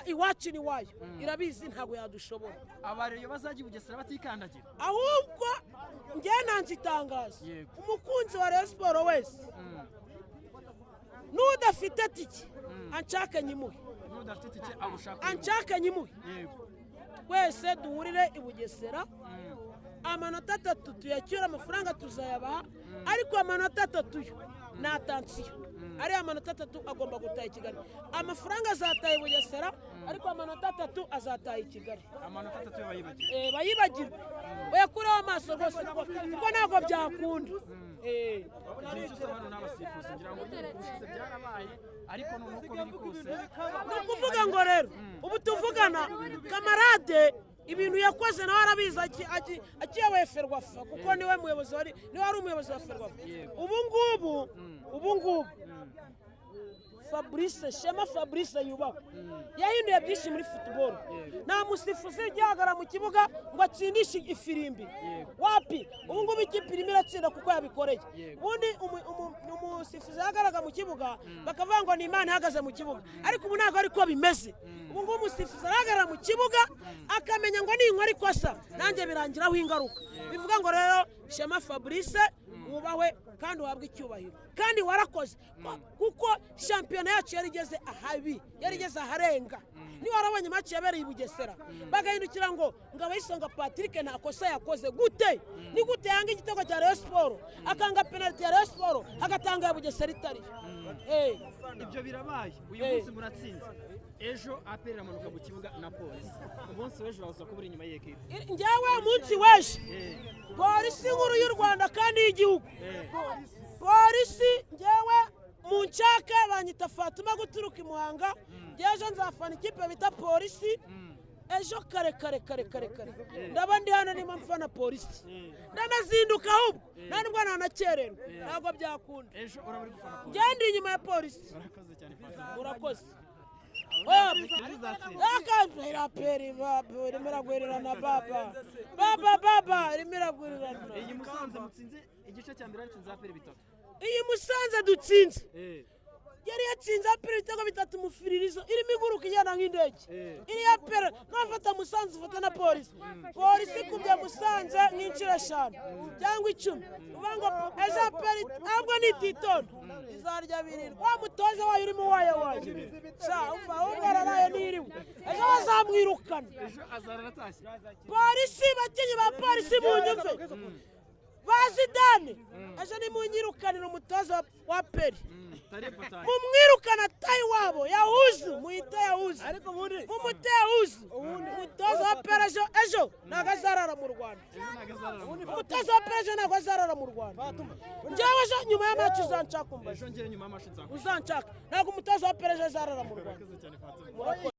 Iwacu ni iwayo, irabizi, ntabwo yadushobora. Abareyo bazajya i Bugesera batikandagira. Ahubwo njyewe nanze itangazo. Umukunzi wa Rayon Sports wese n'udafite tike anshake nyimuhe. N'udafite itike agushaka. Anshake nyimuhe. Twese duhurire i Bugesera, amanota 3 tuyacyure, amafaranga tuzayabaha, ariko amanota 3 yo ni attention, ariya manota 3 agomba gutaha i Kigali. Amafaranga azataha i Bugesera, ariko amanota 3 azataha i Kigali. Amanota 3 yo bayibagiwe. Bayibagirwe, bayakureho amaso rwose, kuko ntabwo byakunda. Igihe cyose abantu n'abasifuzi, ngira ngo nyine ubushize byarabaye, ariko noneho uko biri kose. Ni ukuvuga ngo rero ubu tuvugana, Camarade ibintu yakoze nawe arabizi, akiyoboye FERWAFA, kuko niwe muyobozi wari, niwe wari umuyobozi wa FERWAFA. Ubu ngubu Fabrice Shema, Fabrice yubahwe, yahinduye byinshi muri football. Nta musifuzi ugihagarara mu kibuga ngo atsindishe ifirimbi, wapi. Ubu ngubu ikipe irimo iratsinda kuko yabikoreye. Ubundi umusifuzi yahagararaga mu kibuga bakavuga ngo ni Imana ihagaze mu kibuga, ariko ubu ntabwo ariko bimeze. Ubu ngubu umusifuzi arahagarara mu kibuga akamenya ngo ninkora ikosa nanjye birangiraho ingaruka. Bivuga ngo rero Shema Fabrice wubahwe kandi uhabwe icyubahiro, kandi warakoze, kuko shampiyona yacu yari igeze ahabi, yari igeze aharenga. Niba warabonye match yabereye i Bugesera, bagahindukira ngo Abayisonga Patrick nta kosa yakoze, gute? Ni gute yanga igitego cya Rayon Sports, akanga penalty ya Rayon Sports, agatanga iya Bugesera itari? Ibyo birabaye uyu munsi muratsinze, ejo APR iramanuka mu kibuga na Polisi. Umunsi w'ejo uraza kuba uri inyuma y'ikipe? Njyewe umunsi w'ejo, Polisi nkuru y'u Rwanda kandi y'igihugu, Polisi, njyewe mu nshaka banyita Fatuma guturuka i Muhanga. Njyewe ejo nzafana ikipe bita Polisi. Ejo kare kare kare kare kare ndaba ndi hano niba mfana Polisi, ndanazinduka ahubwo, nta nubwo nanakererwa, ntabwo byakunda. Ejo uraba uri gufana Polisi? Njyewe ndi inyuma ya Polisi. Urakoze cyane, Fatuma. Urakoze. APR irimo iragwirirana, baba baba baba, irimo iragwirirana. Iyi Musanze mutsinze, igice cya mbere yatsinze APR 3. Iyi Musanze dutsinze yari yatsinze APR ibitego 3 mu firirizo, irimo iguruka igenda nk'indege. Iriya APR, nafata Musanze ufata na Polisi, Polisi ikubye Musanze nk'inshuro 5 cyangwa 10. Uvuga ngo ejo APR ntabwo nititonda izarya 7. Wa mutoza wayo urimo wayo wayo sha, umva, ahubwo araraye niriwe, ejo bazamwirukana. Ejo azarara atashye. Polisi, bakinnyi ba Polisi munyumve, ba Zidane, ejo nimunyirukanira umutoza wa APR. Tareb atahe. Mumwirukana tayi wabo yahuzu, muhite yahuzu. Ariko ubundi mumute yahuzu. Umutoza wa APR ejo, ejo ntabwo azarara mu Rwanda. Ejo ntabwo azarara mu Umutoza wa APR ejo ntabwo azarara mu Rwanda. Njyewe ejo nyuma ya match uzanshaka umbaze. Ejo ngere nyuma y'amashu nzakora. Uzanshaka, ntabwo umutoza wa APR ejo azarara mu Rwanda. Urakoze cyane, Fatuma. Murakoze.